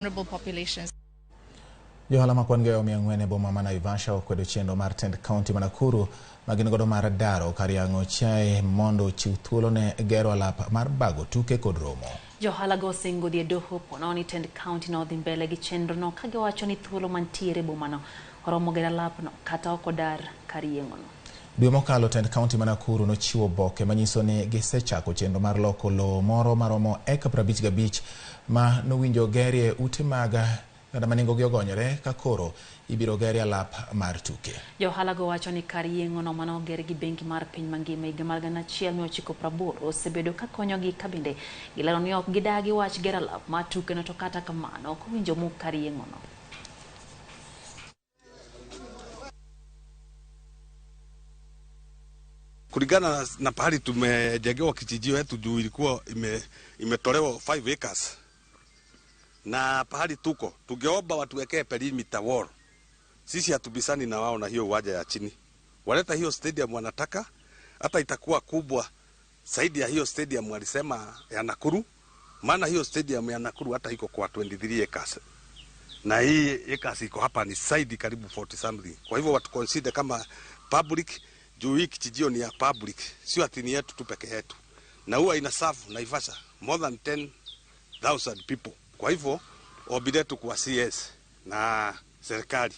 Vulnerable populations. Johala ma kwan gi 400 e boma ma Naivasha okwedo chenro mar tend kaunti ma Nakuru ma gin godo mar daro kar yang'o chiaye mondo ochiw thuolo ne gero alap mar bago tuke kod romo. Johala go osingo dhi e doho ponono ni tend kaunti no dhi mbele gi chenro no ka giwacho ni thuolo mantiere e bomano oromo gero alapno kata ok odar kar yeng'ono. Dwe mokalo tend kaunti ma Nakuru nochiwo oboke manyiso ni gisechako chenro mar loko lowo moro maromo eka 55 ma nowinjo gerie ute mag oganda ma nengogi ogonyore ka koro ibiro gerie alap mar tuke. Johala go wacho ni kar yeng'ono mane oger gi bengi mar piny mangima higa mar 1980 osebedo ka konyogi ka bende gilero ni ok gidagi wach gero alap mar tukeno to kata kamano ok owinjo muk kar yeng'ono. Kulingana na pahali tumejengewa kichinjio yetu juu ilikuwa imetolewa 5 acres. Na pahali tuko tungeomba watuwekee perimeter wall. Sisi hatubisani na wao na hiyo uwanja ya chini. Waleta hiyo stadium wanataka, hata itakuwa kubwa zaidi ya hiyo stadium walisema ya Nakuru, maana hiyo stadium ya Nakuru hata iko kwa 23 acres. Na hii acres iko hapa ni zaidi karibu 40 something. Kwa hivyo watu consider kama public, juu hii kichinjio ni ya public, sio ati ni yetu tu peke yetu. Na huwa ina serve Naivasha more than 10,000 people. Kwa hivyo ombi letu kwa CS na serikali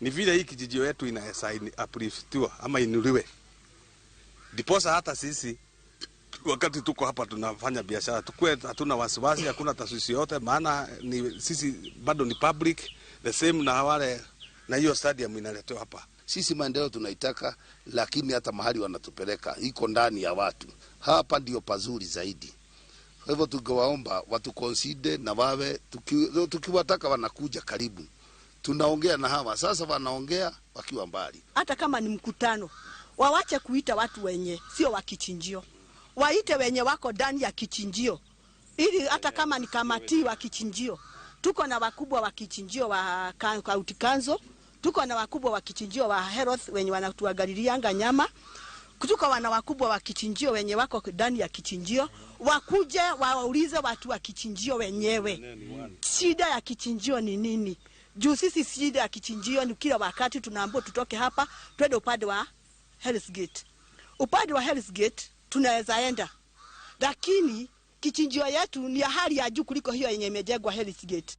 ni vile hii kijijio yetu inaweza upliftiwa ama inuliwe, ndiposa hata sisi wakati tuko hapa tunafanya biashara tukue hatuna wasiwasi, hakuna tashwishi yote, maana ni sisi bado ni public the same na wale, na hiyo stadium inaletewa hapa. Sisi maendeleo tunaitaka, lakini hata mahali wanatupeleka iko ndani ya watu. Hapa ndio pazuri zaidi. Kwa hivyo tungewaomba watu consider na wawe tukiwataka wanakuja karibu. Tunaongea na hawa sasa, wanaongea wakiwa mbali. Hata kama ni mkutano, wawache kuita watu wenye sio wa kichinjio, waite wenye wako ndani ya kichinjio, ili hata kama ni kamati wa kichinjio. Tuko na wakubwa wa kichinjio wa county council, tuko na wakubwa wa kichinjio wa health wenye wanatuangalilianga nyama, tuko wana wakubwa wa kichinjio wenye wako ndani ya kichinjio, wakuje waulize watu wa kichinjio wenyewe shida ya kichinjio ni nini. Juu sisi shida ya kichinjio ni kila wakati tunaambiwa tutoke hapa twende upande wa Hell's Gate. Upande wa Hell's Gate tunaweza enda, lakini kichinjio yetu ni ya hali ya juu kuliko hiyo yenye imejengwa Hell's Gate.